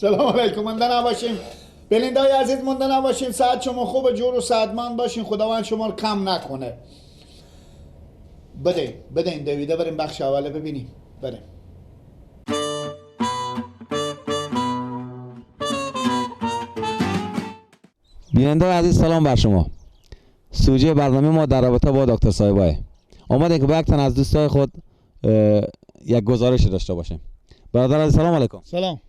سلام علیکم. مونده نباشیم بلندای عزیز، مونده نباشیم. ساعت شما خوب جور و سعدمند باشین، خداوند شما رو کم نکنه. بده بده این دویده بریم بخش اوله ببینیم. بریم. بیننده عزیز سلام بر شما. سوژه برنامه ما در رابطه با دکتر صاحبای آمده که با یک تن از دوستای خود یک گزارش داشته باشیم. برادر عزیز سلام علیکم. سلام.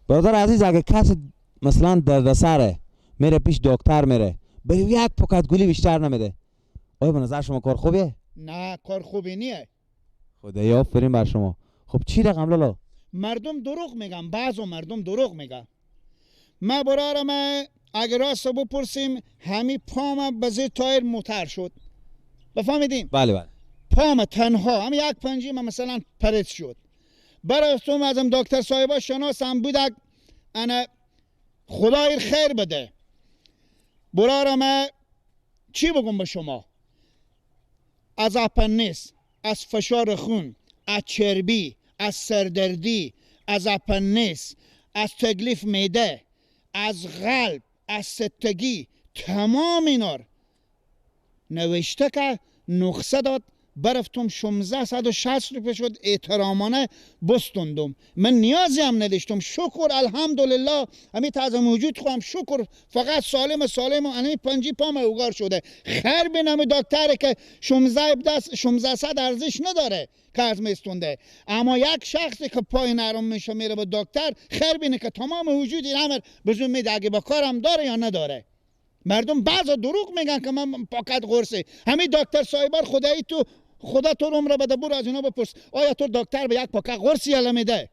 برادر عزیز اگه کسی مثلا دردسره میره پیش دکتر میره برای یک پاکت گولی بیشتر نمیده، آیا به نظر شما کار خوبیه؟ نه کار خوبی نیه. خدایا آفرین بر شما. خب چی رقم لالا؟ مردم دروغ میگن، بعضی مردم دروغ میگن. ما برارم اگه راست بپرسیم همی پام به زیر تایر موتر شد. بفهمیدین؟ بله بله. پام تنها هم یک پنجی من مثلا پرت شد. برای تو ازم دکتر صاحبا شناسم بود، انا خدای خیر بده. برارم چی بگم به شما؟ از اپنیس، از فشار خون، از چربی، از سردردی، از اپنیس، از تکلیف معده، از قلب، از ستگی، تمام اینا نوشته که نقصه داد. برفتم 1660 روپیه شد، احترامانه بستندم. من نیازی هم نداشتم، شکر الحمدلله همی تازه موجود خواهم، شکر فقط سالم سالم و همی پنجی پام اوگار شده. خیر بینم دکتر که 1600 ارزش نداره که از میستونده، اما یک شخصی که پای نرم میشه میره به دکتر، خیر بینه که تمام وجود این امر بزن میده اگه با کارم داره یا نداره. مردم بعضا دروغ میگن که من پاکت قرصه. همین دکتر صاحبار خدایی تو خدا تو عمر بده، برو از اینا بپرس آیا تو دکتر به یک پاکت قرص یله میده؟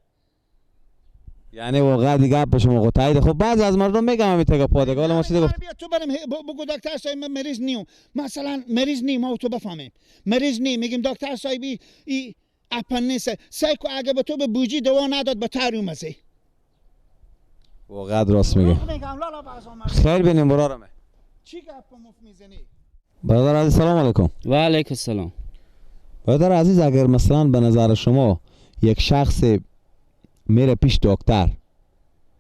یعنی واقعا دیگه به شما قطعی. خب بعضی از مردم میگم همین تگه پادگه. حالا ما چی گفت؟ بیا تو بریم بگو دکتر صاحب من مریض نیم، مثلا مریض نیم، ما تو بفهمیم مریض نیم، میگیم دکتر صاحبی ای اپنیس سایکو اگه به تو به بوجی دوا نداد به تر اومزه. واقعا راست میگه. خیر بینیم برارمه. چی گپ مفت میزنی؟ برادر عزیز سلام علیکم. و علیکم السلام. برادر عزیز اگر مثلا به نظر شما یک شخص میره پیش دکتر،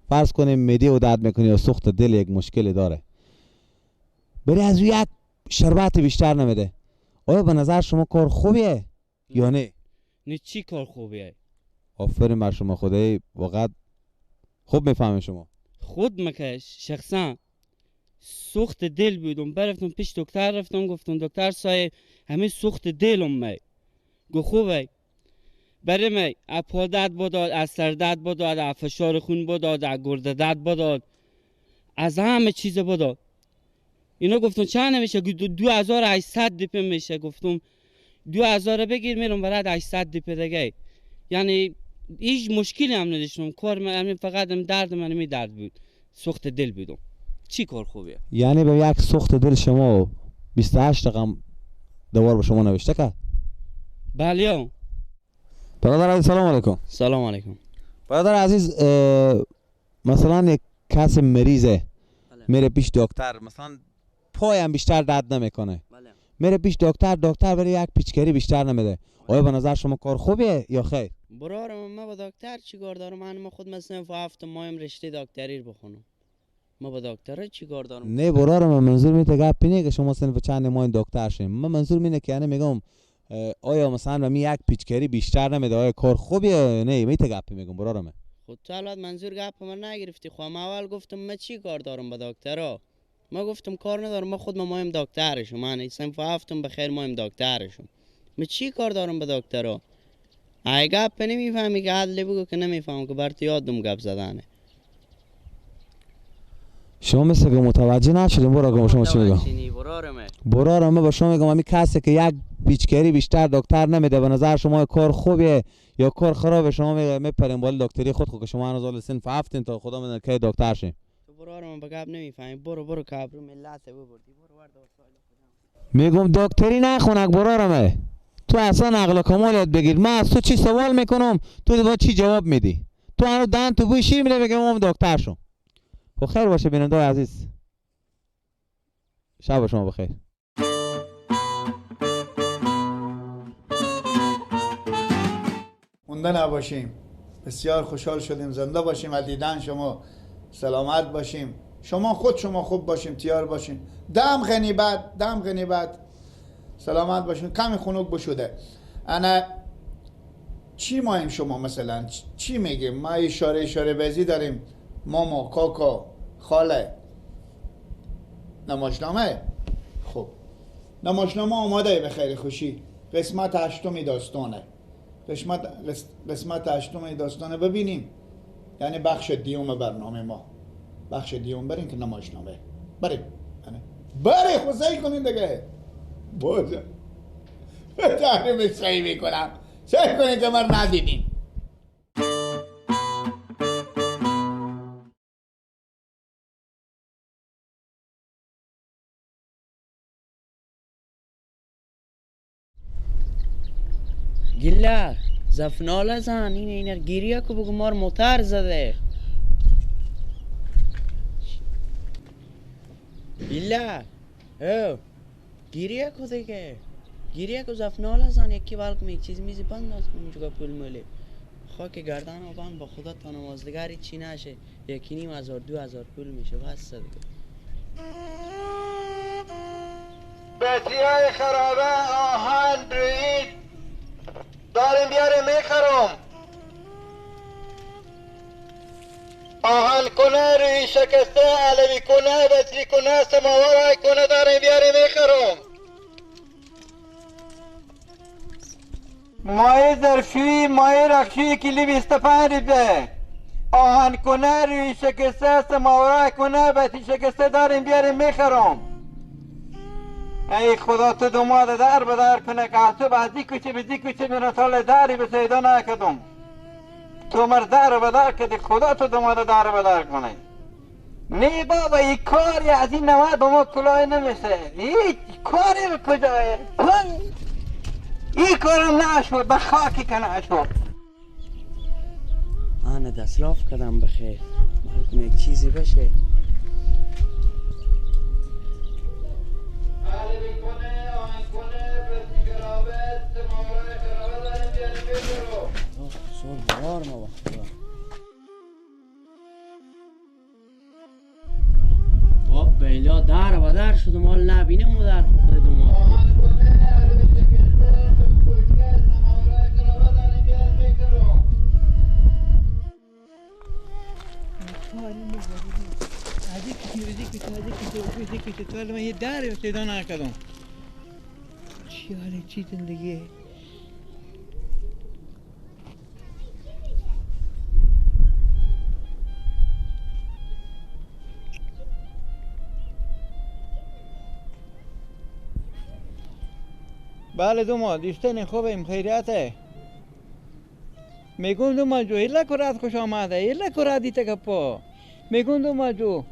فرض کنیم معده و درد میکنه یا سوخت دل یک مشکل داره، بری از یک شربت بیشتر نمیده، آیا به نظر شما کار خوبیه یا نه؟ نه چی کار خوبیه؟ آفرین بر شما، خدای واقعا خوب میفهمه شما. خود مکش شخصا سوخت دل بودم، برفتم پیش دکتر رفتم گفتم دکتر صاحب همه سوخت دلم می گو خوبه برای می از پا درد بداد، از سر درد بداد، از فشار خون بداد، از گرده درد بداد، از همه چیز بداد. اینا گفتم چند میشه؟ 2800 دیپه میشه. گفتم 2000 بگیر میرم برات 800 دیپه دیگه. یعنی هیچ مشکلی هم نداشتم، کار من فقط درد من می درد بود، سوخت دل بودم. چی کار خوبیه؟ یعنی به یک سوخت دل شما 28 رقم دوار به شما نوشته کرد؟ بله. برادر عزیز سلام علیکم. سلام علیکم. برادر عزیز مثلا یک کس مریضه میره پیش دکتر، مثلا پایم بیشتر درد نمیکنه، بله. میره پیش دکتر، دکتر برای یک پیچکری بیشتر نمیده، آیا به نظر شما کار خوبیه یا خیر؟ برارم ما با دکتر چیکار دارم؟ من خود مثلا 7 ماهم رشته دکتری بخونم، ما با دکتر چیکار دارم؟ نه برارم من منظور میته گپ اینه که شما صنف چند ماه دکتر شین، من منظور اینه که یعنی میگم آیا مثلا می یک پیچکری بیشتر نمیده آیا کار خوبیه؟ نه میته گپ میگم برارم. خود تو الان منظور گپ من نگرفتی. خب من اول گفتم من چی کار دارم با دکترا؟ ما گفتم کار ندارم، ما خود ما مایم دکترشم، من صنف هفتم بخیر مایم دکترشم، من چی کار دارم به دکترا؟ ای گپ نمیفهمی که عدل بگو که نمیفهم که برات یادم گپ زدنه. شما مثل که متوجه نشدیم برا شما چی میگم؟ برارم من با شما میگم همین کسی که یک پیچکری بیشتر دکتر نمیده به نظر شما کار خوبیه یا کار خرابه؟ شما میپرین بالا دکتری خود، خود که شما هنوز حال صنف هفتین تا خدا میدونه کی دکتر شین. تو برارم به گپ نمیفهمی، برو برو کابرو ملت ببردی برو ورد. میگم دکتری نخونک برارمه، تو اصلا عقل و کمال یاد بگیر. من از تو چی سوال میکنم تو با چی جواب میدی؟ تو هنوز دهن تو بوی شیر میده بگم من دکتر شم. خب خیر باشه بیننده عزیز، شب شما بخیر. مونده نباشیم. بسیار خوشحال شدیم، زنده باشیم از دیدن شما، سلامت باشیم، شما خود شما خوب باشیم، تیار باشیم. دم غنیبت، دم غنیبت، سلامت باشیم. کمی خنک بشوده. انا چی مایم شما مثلا چی میگیم؟ ما اشاره بازی داریم، ماما، کاکا، خاله. نمایشنامه. خب نمایشنامه آماده به خیر خوشی. قسمت هشتم داستانه. قسمت هشتم داستانه ببینیم، یعنی بخش دیوم برنامه ما، بخش دیوم بریم که نمایشنامه بریم. بریم خود سعی کنین دیگه، باشه تحریم سعی میکنم، سعی کنین که من ندیدین. گله زفناله زن این اینا گیریه که بگو مار موتر زده. گله او گیریه که دیگه گیریه که زفناله زن یکی بالک می چیز میزی بند از اونجا پول مالی خاک گردن و بند با خدا تا نمازدگاری چی نشه، 1,500 2,000 پول میشه بس دیگه. بسیار خرابه آهن روید داریم بیاریم میخرم. آهن کنه روی شکسته، علوی کنه، بسری کنه، سماور کنه، داریم بیاریم میخرم. مایه ظرفی، مایه رخشی کیلی 25 روپیه. آهن کنه روی شکسته، سماور کنه، بسری شکسته داریم بیاریم میخرم. ای خدا تو دوماد در به در کنه که تو بعضی کوچه بزی کوچه میرن سال دری به سیدا نکدم. تو مر در به در کدی، خدا تو دوماد در به در کنه. نه بابا این کاری از این نوع به ما کلاه نمیشه. هیچ کاری به کجایه؟ این کارم نشد، به خاکی که نشد. آنه دستلاف کردم بخیر، مالکم یک چیزی بشه. باب بیلا در و در شد مال نبینیم و در خود ما. من یه در پیدا نکردم. چی حاله، چی زندگیه؟ بله دوما دیشتن خوبیم، خیریته. میگم دوما جو ایلا کرات خوش آمده، ایلا کرات دیته کپا. میگم دوما جو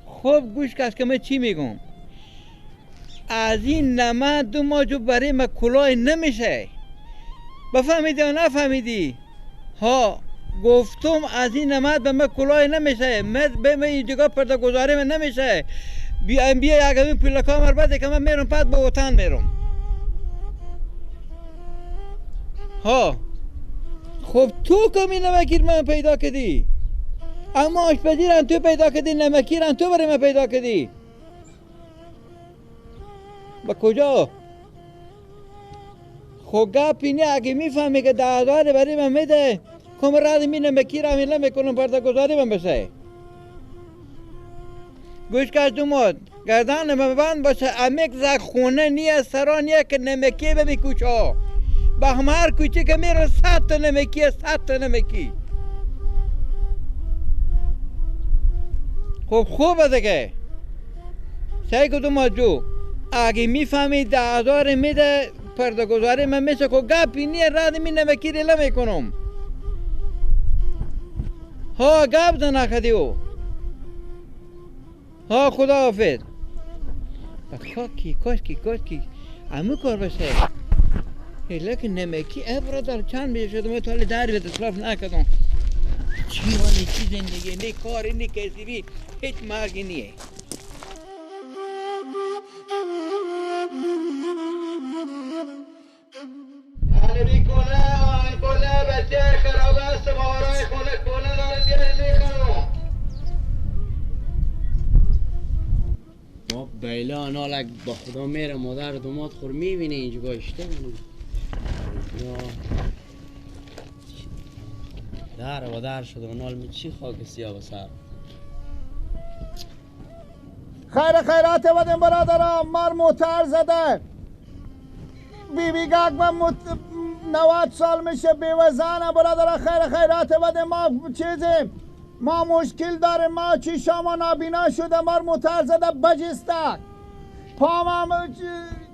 خوب گوش کس که من چی میگم. از این نمه دوما جو برای ما کلاه نمیشه. بفهمیدی یا نفهمیدی؟ ها گفتم از این نمه به من کلاه نمیشه، من به من اینجا پرده گذاری من نمیشه. بیا بیا اگه این پولکا مر بده که من میرم پد به وطن میرم. ها خب تو کمی نمکیر من پیدا کردی، اما آشپزی تو پیدا کردی، نمکیر تو برای من پیدا کردی. با کجا؟ خب گپی نه، اگه میفهمی که 10,000 برای من میده کم رد می نمکیر هم میکنم پرده گذاری من بشه. گوش کش دوماد گردن من بند باشه، امیک زگ خونه نیه سرا نیه که نمکی به کوچه ها. به هر کوچه که میره 100 تا نمکی، 100 تا نمکی. خب خوبه دیگه. سعی کن دوماد جو اگه میفهمی 10,000 میده پرده گذاری من میشه، که گپی نیه رد می نمکی ریله میکنم. ها گپ ده نخدی او. ها خدا حافظ. کاکی کاشکی کاشکی امو کار بشه. لیکن نمکی ای برادر چند میشه شد من تا در به اصلاف نکردم. چی حالی، چی زندگی، نه کاری نه کسی، هیچ مرگی نیه. کنه آن کنه بچه خرابه است. فعلا نالک با خدا میره مادر دومات خور میبینه اینجا گاشته یا در و در شده و نال می چی خاک سیاه سر. خیر خیرات بدیم برادرم، مار موتر زده بی بی گگ من 90 سال میشه بیوزنه برادر. خیر خیرات بدیم، ما چیزیم، ما مشکل داریم، ما چیشا ما نابینا شده، مار موتر زده بجسته، پام هم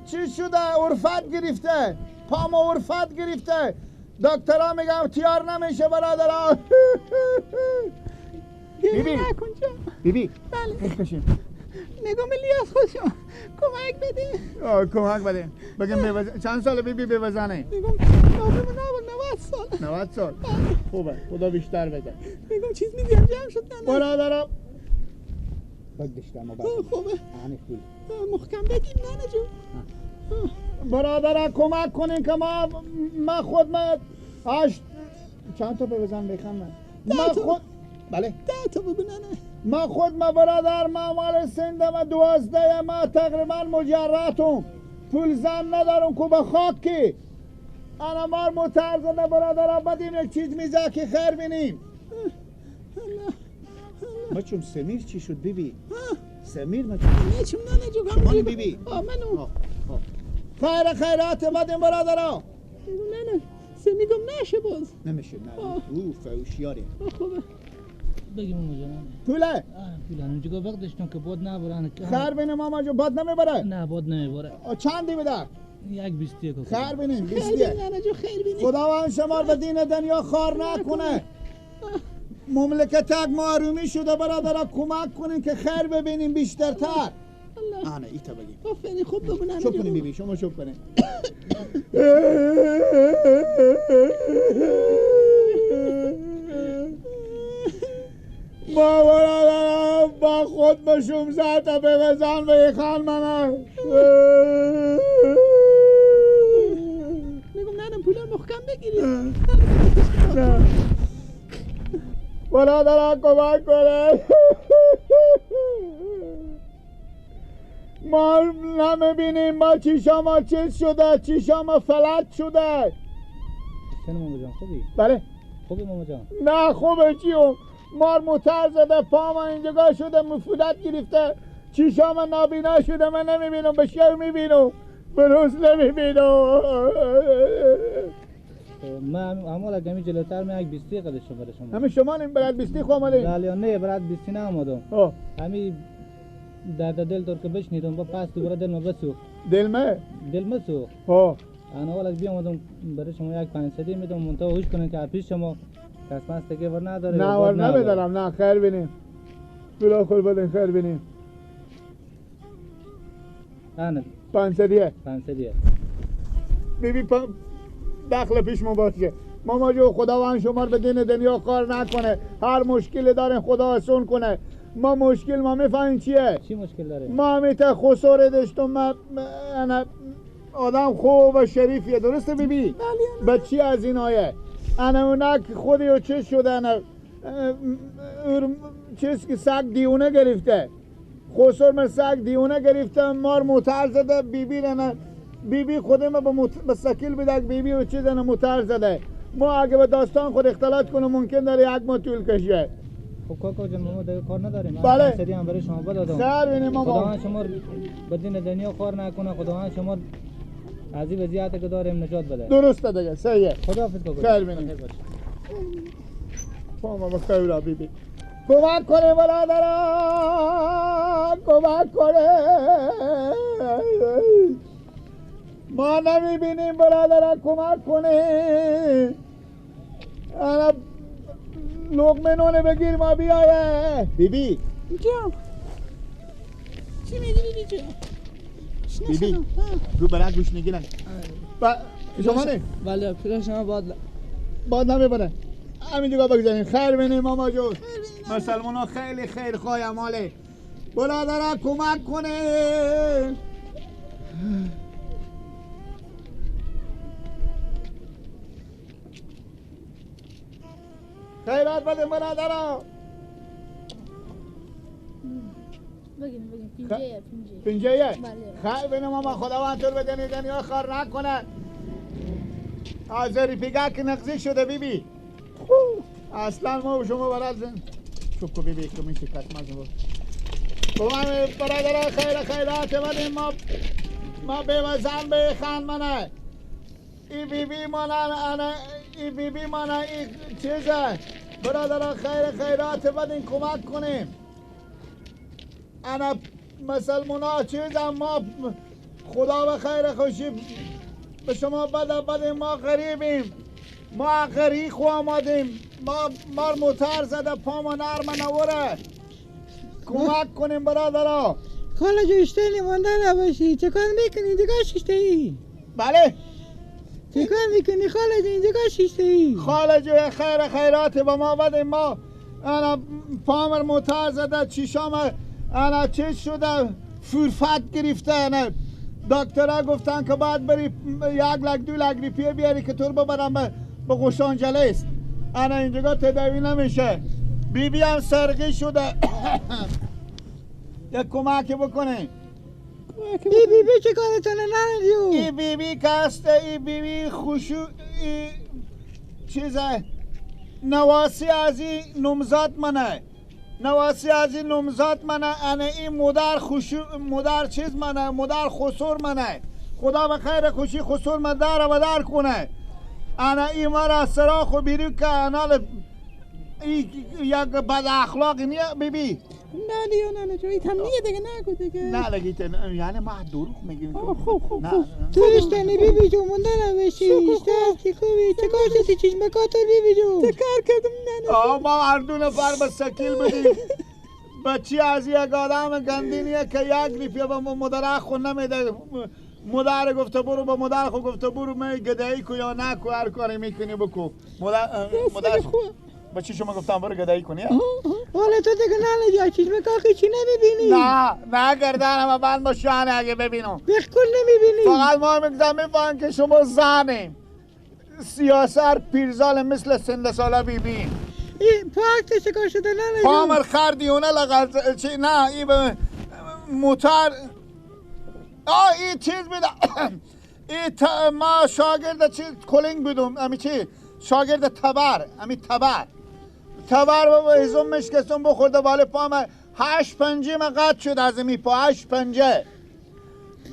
چی شده عرفت گرفته، پام عرفت گرفته، دکترها میگم تیار نمیشه برادر. بیبی بیبی بله میگم الیاس خودشون کمک بده. کمک بده بگم چند سال بیبی بیوزنه؟ میگم 90 سال. 90 سال خوبه، خدا بیشتر بده. میگم چیز میدیم جمع شد نه برادرم بگشتم خوبه محکم بگیم نه جون. برادرم کمک کنین که ما خود ما 8 چند تا بزن بخم من خود بله 10 تا بگو نه ما خود ما برادر ما مال سندم 12 ما تقریبا مجرتم، پول زن ندارم که به خاک کی انا مار موتر زده برادرم بدیم یک چیز میزه که خیر بینیم. ما چون سمیر چی شد بیبی؟ سمیر ما چون نه نه شما بیبی منو خیر خیرات بدیم برادرم. نه نه سمیر گم نشه باز نمیشه نه او فوشیاری خوبه بگیم ماما جان پوله پوله اونجا وقت داشتم که باد نبرن. خیر بینیم ماما جون باد نمیبره؟ نه باد نمیبره. چندی بده؟ 1.21. خیر بینیم 21. خیر بینیم. خداوند شما به دین دنیا خار نکنه. مملکت ما آرومی شده برادرها، کمک کنین که خیر ببینیم بیشترتر. آنه ایتا بگیم. آفرین خوب بگو ننه. چوب کنیم بیبی شما چوب کنین. ما برادرم با خود به 16 تا بزن به خان منه. میگم ننم پولا محکم بگیریم. برادرم کمک کنه. ما نمیبینیم، ما چیشا ما چیز شده، چیشا ما فلج شده. چه ماما جان خوبی؟ بله خوبی ماما جان؟ نه خوبه چیم، مار موتر زده، پا من اینجا شده، مفودت گرفته، چیشا من نابینا شده، من نمیبینم، به شب میبینم، به روز نمیبینم. من همون اگه جلوتر من 1.20 قدشم برای شما. همین شما نیم برات 20 خو آمدین؟ بله نه برات 20 نه آمدم. همین درد دل طور که بشنیدم با پس دوباره دل ما بسوخت. دل ما؟ دل ما سوخت. انا اول بیامدم برای شما 1.500 میدم، منتها هوش کنین که پیش شما کس دیگه ور نداره. نه ور نمیدارم، نه خیر بینیم. بلا خود بدین خیر بینیم. نه 500 500 بیبی داخل پیش ما باشه. ماما جو خداوند شما رو به دین دنیا کار نکنه، هر مشکل دارین خدا آسون کنه. ما مشکل ما میفهمیم چیه؟ چی مشکل داره؟ ما همیته خسوره داشتم، ما انا آدم خوب و شریفیه، درسته بیبی؟ بله. بچی از اینایه انا اونک خودی و چیز شده، انا چیز که سگ دیونه گرفته، خسور من سگ دیونه گرفته، مار موتر زده بیبی، انا بیبی خود ما به سکیل بده بیبی و چیز انا موتر زده. ما اگه به داستان خود اختلاط کنه ممکن داره یک ماه طول کشه. خب کاکا جان ما دیگه کار نداریم. بله سری هم برای شما بدادم. خیر بینیم ماما. خداوند شما به دین دنیا کار نکنه، خداوند شما از این وضعیت که داریم نجات بده. درسته دیگه صحیحه. خداحافظ کاکا. خیر بینیم. ماما بخیر بیبی. کمک کنه برادران، کمک کنه. ما نمیبینیم برادران، کمک کنه. انا لقمه نونه بگیر ما بیایه. بیبی جان چی میگی بیبی جان؟ بیبی رو برای گوش نگیرن شما نه؟ بله پیرا شما باد نمیبره. همین دیگه بگذاریم. خیر بینیم ماما جون. مسلمان ها خیلی خیر خواه ماله. برادرها کمک کنه. خیرات بده برادرها. بگین بگین پنجه پنجه. خیر بینم ما خداوند تو بدنی دنیا خار نکنه. آذری پیگا که نقضی شده بی بی. اصلا ما و شما برادر چوب کو بی بی که میشه کس مزن. با من برادر خیر خیرات ولی ما به وزن به خان منه. ای بی بی منه انا ای بی بی منه ای چیزه. برادر خیر خیرات بدین کمک کنیم. انا مسلمان چیزم ما خدا به خیر خوشی به شما بده بدیم. ما غریبیم، ما غریق خو آمدیم، ما موتر زده پا نرم نوره. کمک کنیم برادرها. خاله جو اشتهی مانده نباشی. چه کار میکنی دیگه شیشته ای؟ بله چه کار میکنی خاله جو اینجا شیشته ای؟ خاله جو خیر خیرات به ما بدیم. ما انا پامر موتر زده چیشام انا چیز شده فرفت گرفته. انا دکترها گفتن که باید بری 1 لک 2 لک روپیه بیاری که تو رو ببرم به قوشانجلیس. انا اینجا تداوی نمیشه. بی بی هم سرقی شده. یک کمک بکنه. ای بی بی چه کارتونه ننه ای بی بی کسته. ای بی بی خوشو ای چیزه نواسی از این نمزاد منه. نواسی از این نمزاد منه. انا این مادر خوشو مادر چیز منه. مادر خسور منه. خدا به خیر خوشی خسور من در و در کنه. انا این مرا سراخ و بیرو که انا یک بد اخلاقی نیه بی بی. نه دیو نه نه این هم نیه دیگه نگو دیگه. نه لگیت یعنی ما دروغ میگیم. خوب خوب خوب تو اشتنی بی بی جو مونده نباشی. اشته خوبی چه کار شدی چشم کاتر بی بی جو؟ چه کار کردم؟ نه نه ما هر دو نفر به سکیل بودیم. بچی از یک آدم گندینیه که یک روپیه به مادر خود نمیده. مادر گفته برو به مادر خود گفته برو می گدایی کو یا نکو هر کاری میکنی بکو. مادر بچه شما گفتم برو گدایی کنی. حالا تو دیگه نه چشم کاخی چی نمیبینی؟ نه نه گردنم بند با شانه اگه ببینم بالکل نمیبینی. فقط ما میگذم میفهم که شما زنیم سیاسر پیرزال مثل سنده ساله بی بی. این پاک چه کار شده نه پامر خر دیونه لغل چی نه این به موتر این چیز بیده. این ما شاگرد چیز کلینگ بودم. امی چی شاگرد تبر. امی تبر تبر بابا هزم مشکستم بخورده بالا پام 8 پنجه من قطع شد از امی پا 8 پنجه.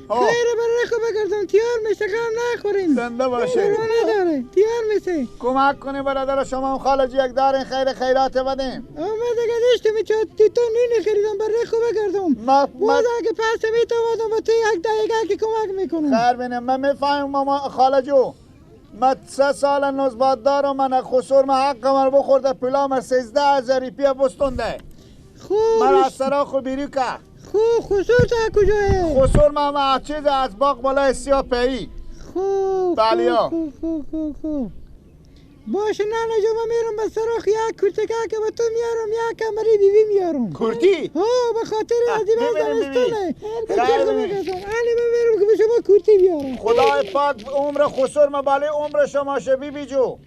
خیر برای خو بگردم تیار میشه غم نخورین. زنده باشه نداره تیار میشه. کمک کنی برادر شما هم خالجی یک دارین خیر خیرات بدیم. ما دیگه داشتم چه تیتو نینی خریدم برای خو بگردم. باز اگه پس میتوانم به تو یک دقیقه که کمک میکنم. خیر بینم من میفهمم ماما خالجو. من 3 سال نزبات دارم. من خسور من حق من بخورده پولام 13,000 روپیه بستونده. خوب من از سراخ و بیرو که خوب خسور تا کجایه؟ خسور من از چیز از باغ بالای سیاه پی. خوب خوب خوب خوب خوب باشه نه جو من میرم به سراخ یک کرتکه که به تو میارم یک کمری بی بی میارم. کرتی؟ ها به خاطر از این زمستونه. علی من میرم که به شما کرتی بیارم. خدای پاک عمر خسور من بالای عمر شما شه بی بی جو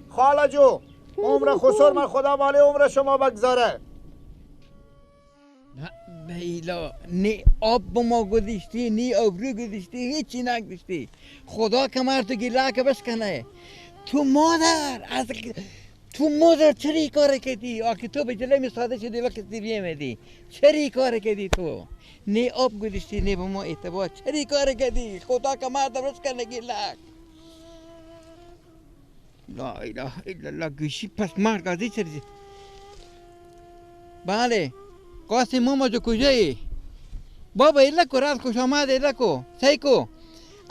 خاله جو. عمر خسور من خدا بالای عمر شما بگذاره. نه بیلا نه آب به ما گذاشتی نه آبرو گذاشتی هیچی نگذاشتی. خدا کمر تو گیله که بشکنه. تو مادر از تو مادر چرا کار کردی؟ آخه تو به جلوی ساده شدی وقتی بیامدی چرا کار کردی تو؟ نه آب گذاشتی نه به ما اعتبار. چرا کار کردی؟ خدا که مرد درست کنه گیلک. لا اله الا الله. گوشی پس مرد از چرا؟ بله قاسم ماما جو کجایی؟ بابا ایلا کو راست خوش آمد ایلا کو سعی کو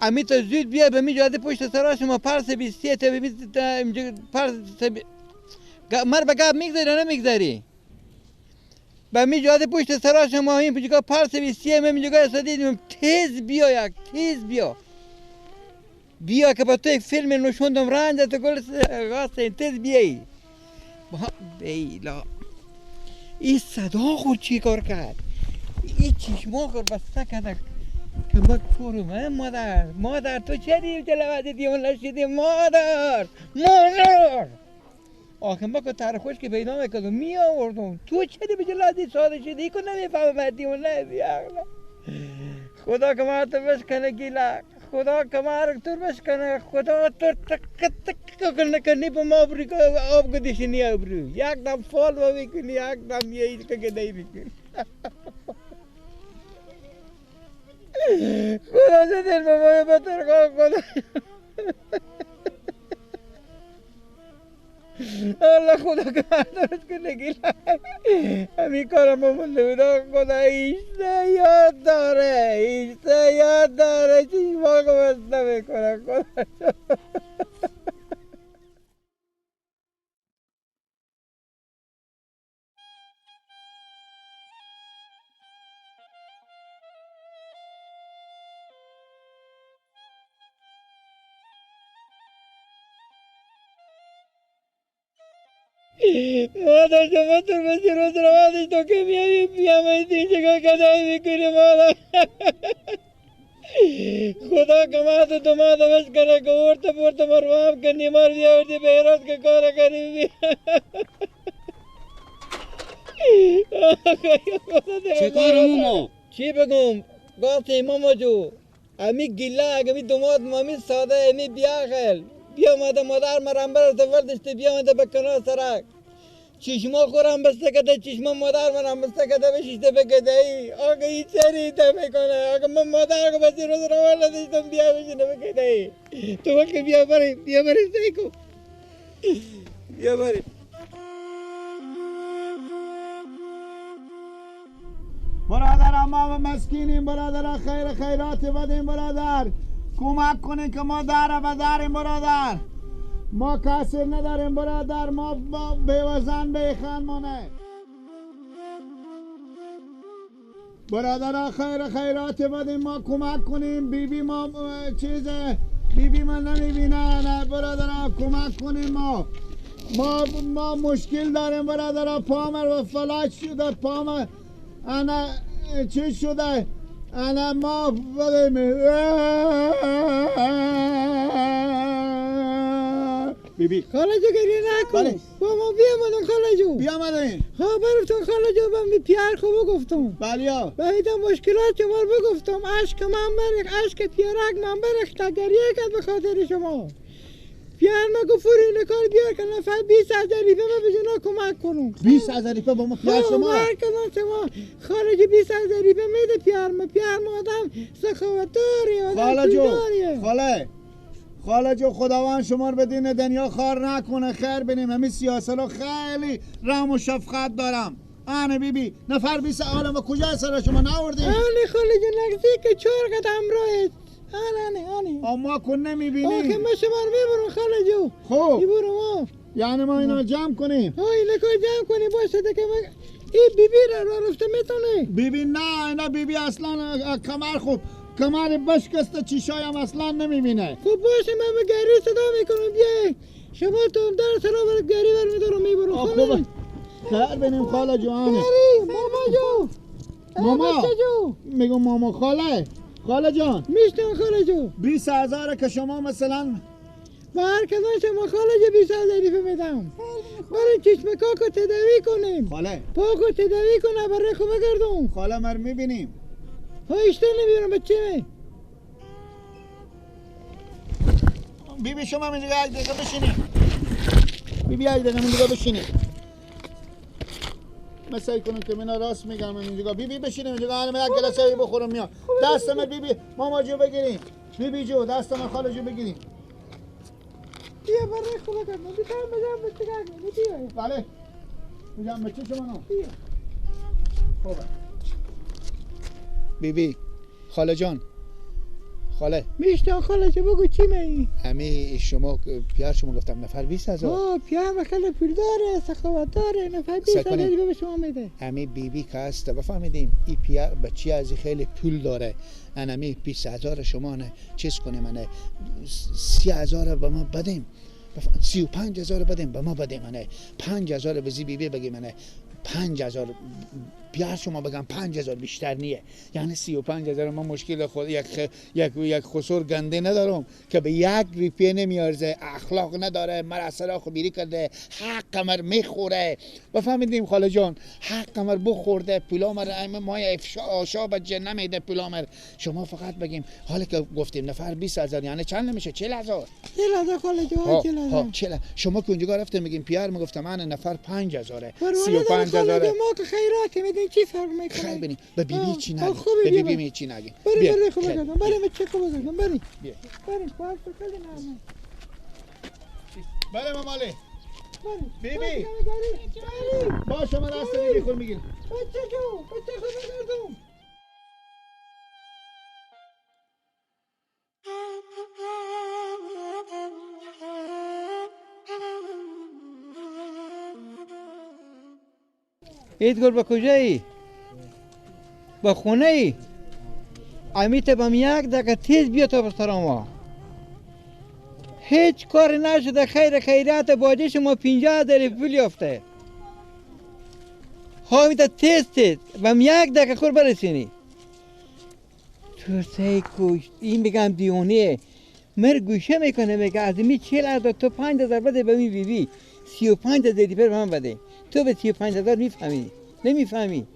امی تا زود بیا به می جاده پشت سرا شما پرس 23 تا به پرس مر به گپ میگذاری نمیگذاری به می جاده پشت سرا شما این پجگاه پرس 23 می جگاه سدید تیز بیا یک تیز بیا بیا که با تو یک فیلم نشوندم رنج تو گل قاسم تیز بیایی. بیلا این صدا خود چی کار کرد؟ این چشما خود بسته کرد که ما کورم. مادر مادر تو چرا جلوه دیدی اون نشدی؟ مادر مادر آخه ما که تر خوش که پیدا میکردم می آوردم. تو چرا به جلادی ساده شدی که نمیفهمم دیوانه بیاغلا. خدا کمار تو بشکنه گیلا، خدا کمار تو بشکنه، خدا تو تک تک کنه کنی په ما بری آب گدیش نی ابرو. یک دم فال و میکنی، یک دم یه که گدی میکنی. خدا دل بابا بتر خدا. الله خدا که درست کنه گیلا. همین کارم مونده بود. خدا ایشته یاد داره، ایشته یاد داره، چشما که بسته میکنه خدا. مادر شما تو بسی روز روازش تو که میایی بیامه اینجا کدایی میکنی مادر. خدا کمات تو مادر بس کنه که ورت پورت مروام کنی مر بیاوردی به روز که کار کنی. چه کارمو ما؟ چی بگم؟ گفتی ماما جو امی گیلا امی دوماد مامی ساده امی بیاخل بیا ماده مادر مرم بر وردشته بیا ماده به کنار سرک چشما خورم بسته کده چشما مادر مرم بسته کده بشیشته بکده ای آقا این چری تا میکنه آقا من مادر که بسی روز رو نداشتم بیا بشینه بکده ای تو وقت بیا بری بیا بری سیکو بیا بری. برادر ما مسکینیم برادر، خیر خیرات بدیم برادر، کمک کنین که ما در بداریم برادر، ما کسی نداریم برادر، ما بیوزن بیخانمانه برادر، خیر خیرات بدیم، ما کمک کنیم. بیبی ما چیزه، بیبی ما نمیبینه نه برادر، کمک کنیم. ما مشکل داریم برادر، پامر و فلج شده، پامر انا چیز شده، انا ما بدیم. بیبی خاله جو گریه نکن با ما بیامدن خاله جو بیامدن. ها برفتن خاله جو من پیار خوب گفتم. بله ها باید مشکلات شما رو بگفتم. اشک من برخ، اشک پیارک من برخ تا گریه کرد به خاطر شما. پیار ما گفت این کار بیار که نفر 20,000 ریپه من به جنا کمک کنم. 20,000 ریپه با ما پیار شما؟ شما خاله جو 20,000 ریپه میده پیار ما. پیار ما آدم سخاوت داری، آدم پولداریه. خاله خاله جو خداوند شما رو به دین دنیا خار نکنه، خیر بینیم. همین سیاست رو خیلی رحم و شفقت دارم. آنه بیبی نفر 20 عالم و کجا سر شما نوردی؟ آنه خاله جو نزدیک 4 قدم راه. آنه آنه ما کن نمیبینی؟ آخه ما شما رو میبرم خاله جو. خب میبرم ها. یعنی ما اینا جمع کنیم؟ ها اینا که جمع کنیم باشه که ما این بیبی را رفته میتونه؟ بیبی نه، اینا بیبی اصلا کمر خوب کمر بشکسته، چیشایم اصلا نمیبینه. خب باشه من به گری صدا میکنم بیای شما تو در سرا بر گری بر میدارم میبرم. خب خیر بینیم خاله جوانه. گری ماما جو ماما میگم ماما خاله خاله جان میشتم خاله جو 20,000 که شما مثلا با هر کدام شما خاله جو 20,000 ریپه میدم. برای چشم کاکو تداوی کنیم. خاله پاکو تداوی کنم برای خوب بگردم. خاله مر میبینیم. ها اشته نمیبینم بچه می. بیبی شما اینجا یک دقیقه بشینیم. بیبی یک دقیقه اینجا بشینیم. من سعی کنم که اینا راست میگم اینجا. بیبی بشینیم اینجا، من یک گلاسه بخورم میام. دست من بیبی ماما جو بگیریم. بیبی جو دست من خاله جو بگیریم. بیا برای خوب بگردم. بیا بجام بچه بیا. بله. بجام بچه شما نو. بیا. خوبه. بیبی خاله جان خاله میشتم خاله جو بگو چی می؟ همی شما پیار شما گفتم نفر 20,000. آه پیار خیلی پول داره، سخاوت داره، نفر 20,000 به شما میده. همی بیبی که هست بفهمیدیم این پیار بچه از خیلی پول داره. انمی 20,000 شما نه چیز کنیم، نه 30,000 به ما بدیم، 35,000 بدیم به ما بدیم، نه 5,000 به زی بیبی بگیم، نه 5,000 پیار شما بگم 5000 بیشتر نیه، یعنی 35000. ما مشکل خود یک یک یک خسور گنده ندارم که به یک ریپیه نمیارزه، اخلاق نداره، مرا سراخ بیری کرده، حق مر میخوره. بفهمیدیم خاله جان، حق مر بخورده، پولا مر مای افشا آشا به جنه میده پولا مر. شما فقط بگیم حالا که گفتیم نفر 20000 یعنی چند نمیشه؟ 40000. 40000 خاله جان، 40000. 40. شما که اونجا رفتم میگیم پیار میگفتم من نفر 5000 35000. ما که خیرات میدین چی فرق میکنه؟ خیر ببین به بیبی چی نگی، به بیبی می چی نگی. بریم بریم خوب بگم، بریم چه خوب بگم، بریم بریم خوب کلی نه. بریم ماماله. بیبی با شما دست بیبی خود میگیریم. بچه جو بچه خوب بگردم. ایدگل با کجایی؟ با خونه ای؟ امیت بام یک دقیقه تیز بیا تا بستر ما. هیچ کار نشده، خیر خیرات باجه شما 50000 پول یافته. ها امیت تیز تیز بام یک دقیقه خور برسینی. تو سی کوش این بگم دیونه مر گوشه میکنه، میگه از می 40000 تو 5000 بده به می بیبی، 35000 دیگر به من بده. تو به 35000 میفهمی؟ نمیفهمی.